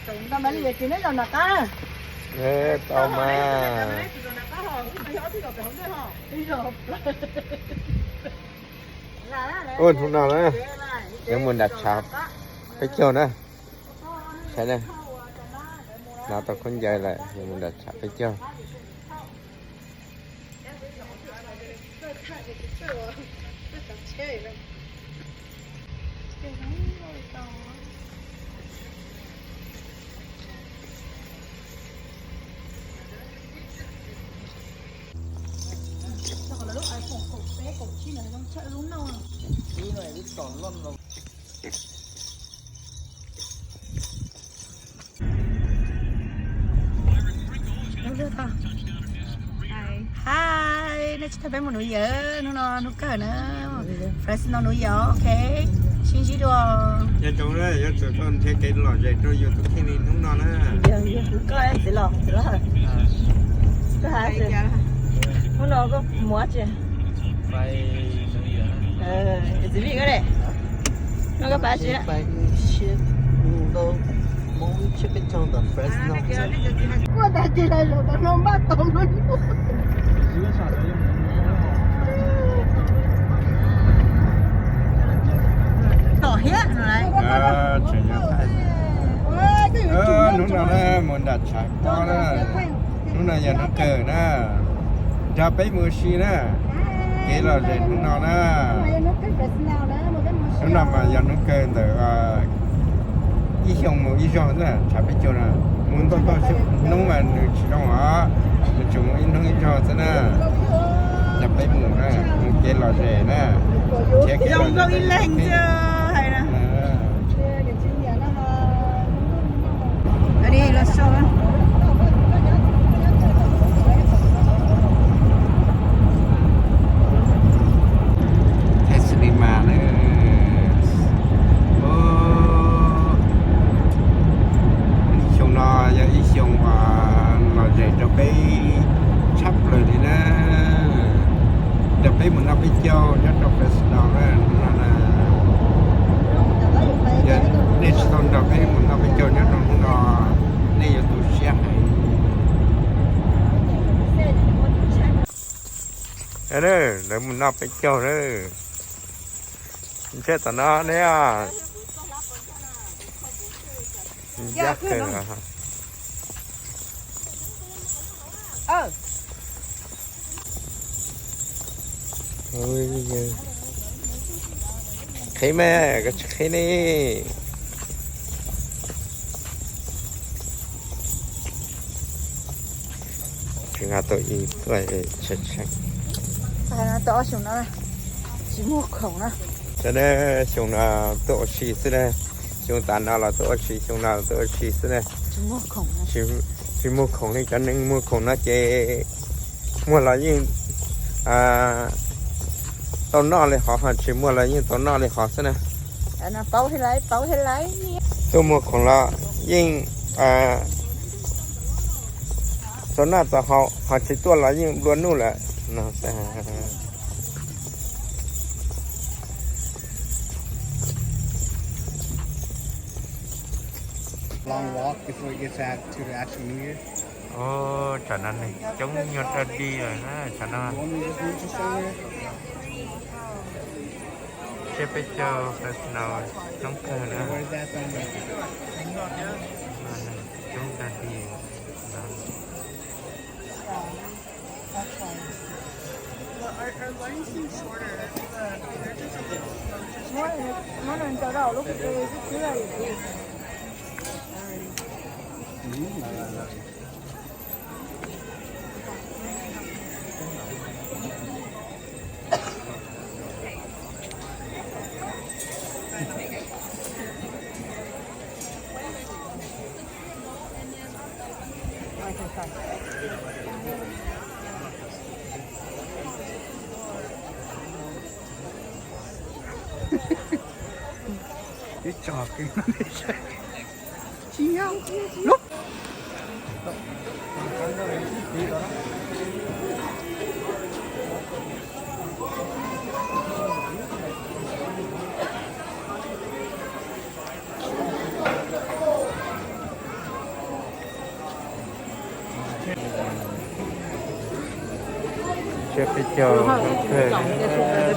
Tau mas. Ua hnub no na, yuav mus nram tshav peb caug na. Saib na, hnov tau khaub ncaws lawm, yuav mus nram tshav peb caug. Hi, nej tsis thov peb mus nuv yawm, hnub no hnub kawg na. Fresno nuv yawm, ok. Sib ntsib dua. Nyob zoo na, yuav tsum tau nrhiav kev lom zem rau yus tus kheej li hnub no na. Yog, yog, kuv koj txiv los, txiv los. Koj hais tias hnub no koj mus dab tsi? Txiv Vij koj ne? No koj pab tsi? Kuj tas ces lawv zaum tau no npaj tau no. Tom thiab no. Hnub no na mus nram tshav pob na. Hnub no yog hnub kawg na. Nrog peb mus ua si na. Kev lom zem hnub no na. Hnub no mas yog hnub kawg ntawm ib xyoos mus ib zaug na, tshav peb caug na. Mus ntau ntau xyoo hnub mas nws tsis zoo os, nws tsuas mus ib hnub ib zaug xwb na. Yog peb mus na, mus kev lom zem na. Zoo nkauj ib leeg xwb hais na. Thaij xws li mas na. Xyoo no yog ib xyoo uas lom zem rau peb tshaj plaws li na. Nrog peb mus noj peb caug nyob rau Fresno na, hnub no na. Yog nej tsis tau nrog peb mus noj peb caug nyob rau hnub no, nej yuav tu siab heev. Lawv mus noj peb caug na. Ntshe tom no ne. Ncaj kawg. Qhib me, koj tsis qhib ne. Tsis nqa tau ib tuaj tshaib tshaib. Tau ob xyoos no tsis muaj khoom na. Xyoo no tuaj ua si xwb na. Xyoo tas no los tuaj ua si, xyoo no los tuaj ua si xwb na. Tsis muaj khoom li cov neeg muaj khoom no ces muaj los yeej tau noj li hov, ho tsis muaj los yeej tau noj li hov xwb na. Tuaj muaj khoom los yeej tau noj tau haus, ho tsis tuaj los yeej nplua nuj lawm no. Tsam no neeg coob nyuag dog dig lawm na tsam no. Tsiab peb caug Fresno coob kawg na. Coob dog dig. Ib tso kws tsis nyob lub. Peb caug,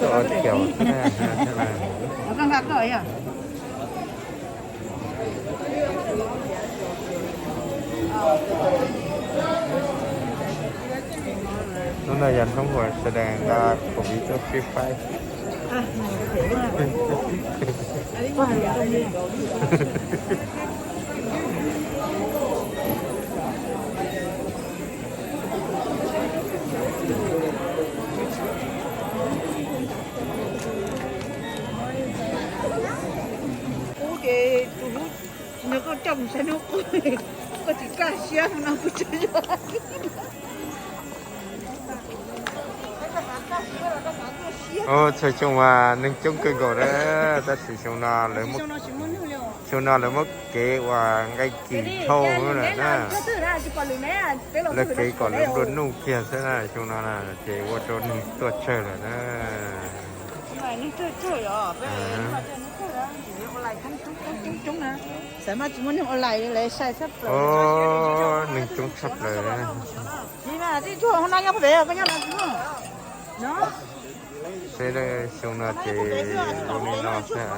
tuaj ob caug. Hnub no yog hnub uas sawv daws nqa covid tuaj sib faib. Qub ces tus hlub nrog koj coj mus saib hnub qub, koj tsis kaj siab no kuv tsis yog. Txhua xyoo mas neeg coob kawg nkaus na, tab sis xyoo no lawv, xyoo no lawv muab kev ua nqaij kis dhau lawm na. Lawv kev kom lawv nplua nuj kiag xwb na, xyoo no ces ua rau neeg tuaj tsawg lawm na. Neeg coob tshaj plaws. Seb xyoo no ces zoo li no xwb.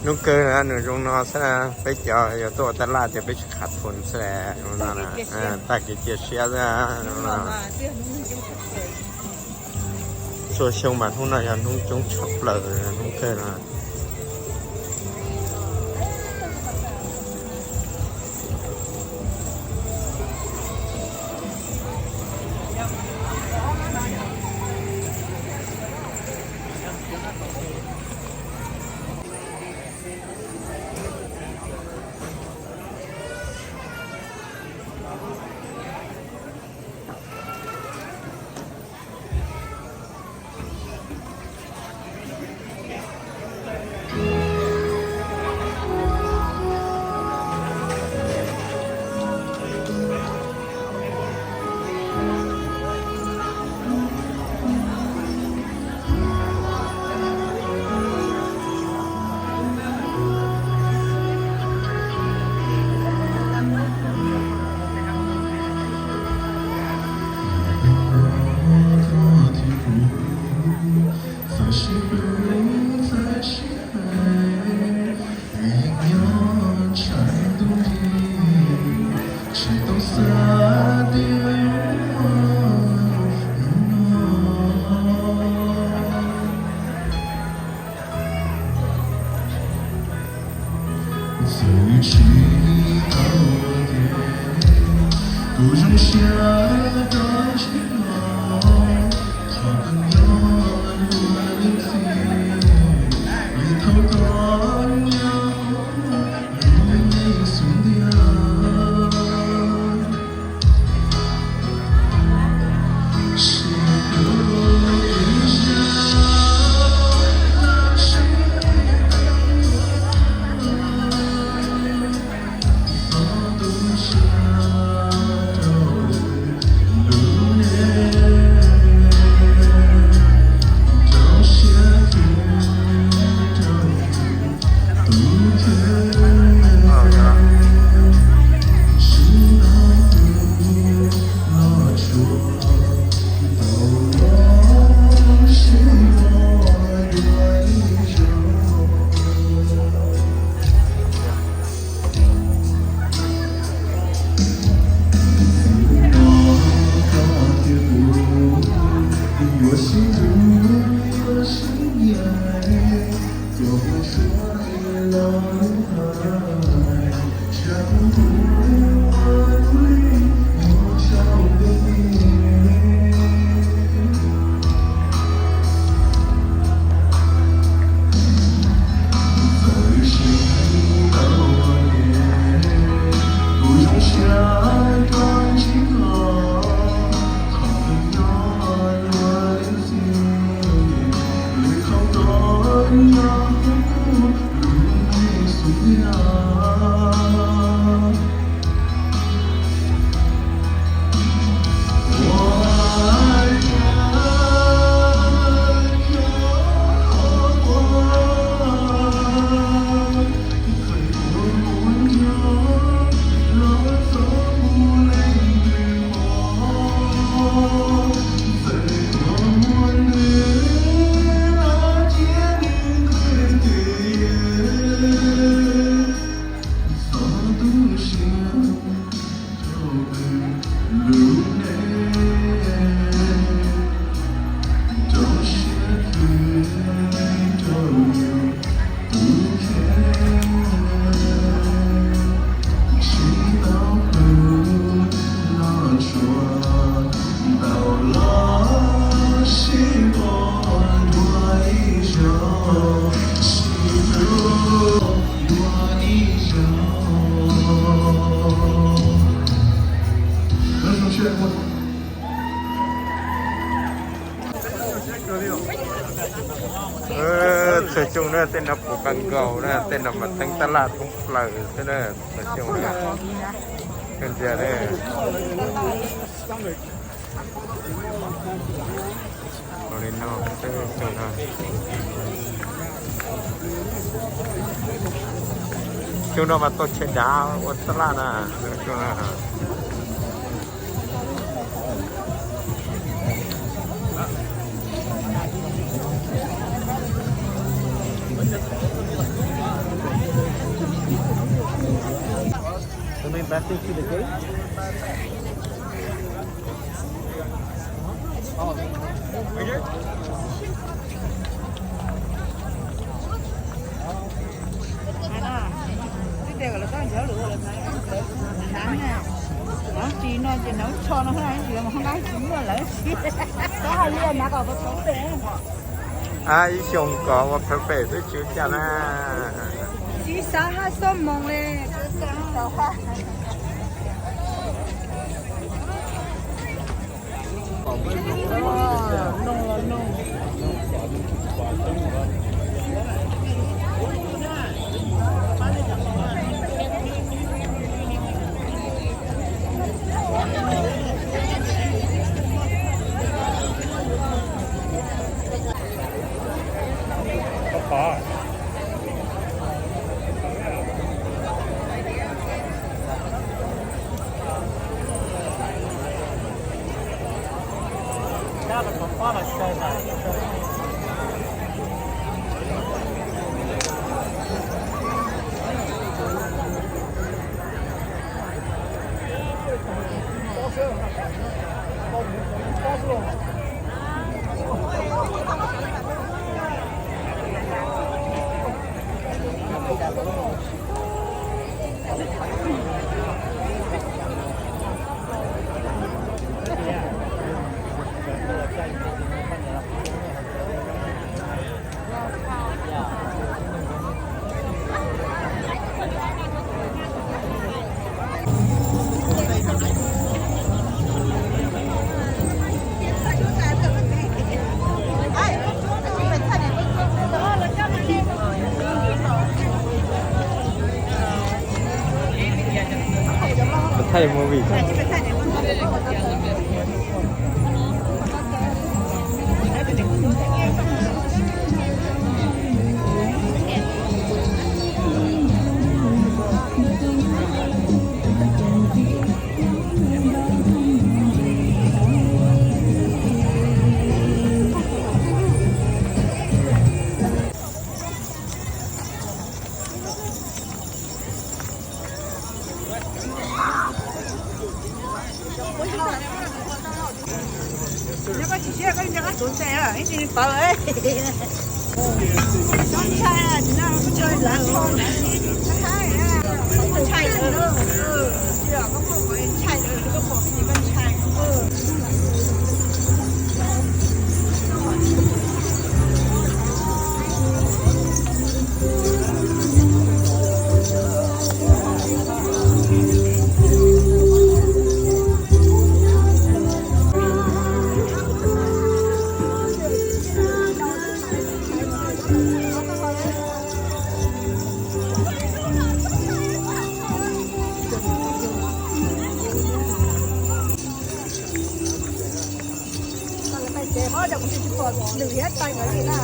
Hnub kawg na nws zoo no xwb na, peb cov yuav tuaj ua taj laj ces peb tsis qhav thum xwb, tag kev cia siab xwb. Txhua xyoo mas hnub no yog hnub coob tshaj plaws, hnub kawg no. Txawm tsis tau tias kuv zoo siab rau tsis los, qhov kawg nyob luag leej txiv, vim thaum tod nyob lub neej xub ntiag. Txhua xyoo na tej no puas kab nkaus na, tej no mas teeb tab laj thoob plaws xwb na, txhua xyoo na. Koj ntsia na. Xyoo no mas tau tshem dav ua tab laj na. Coming back to the gate. Ib xyoos kov ua perfect xwb tsis ua cas na. Ib sab haj xob moos li. Thaij movie. Ces ho kuv tsis pom lwm thiab tais nkawd li na.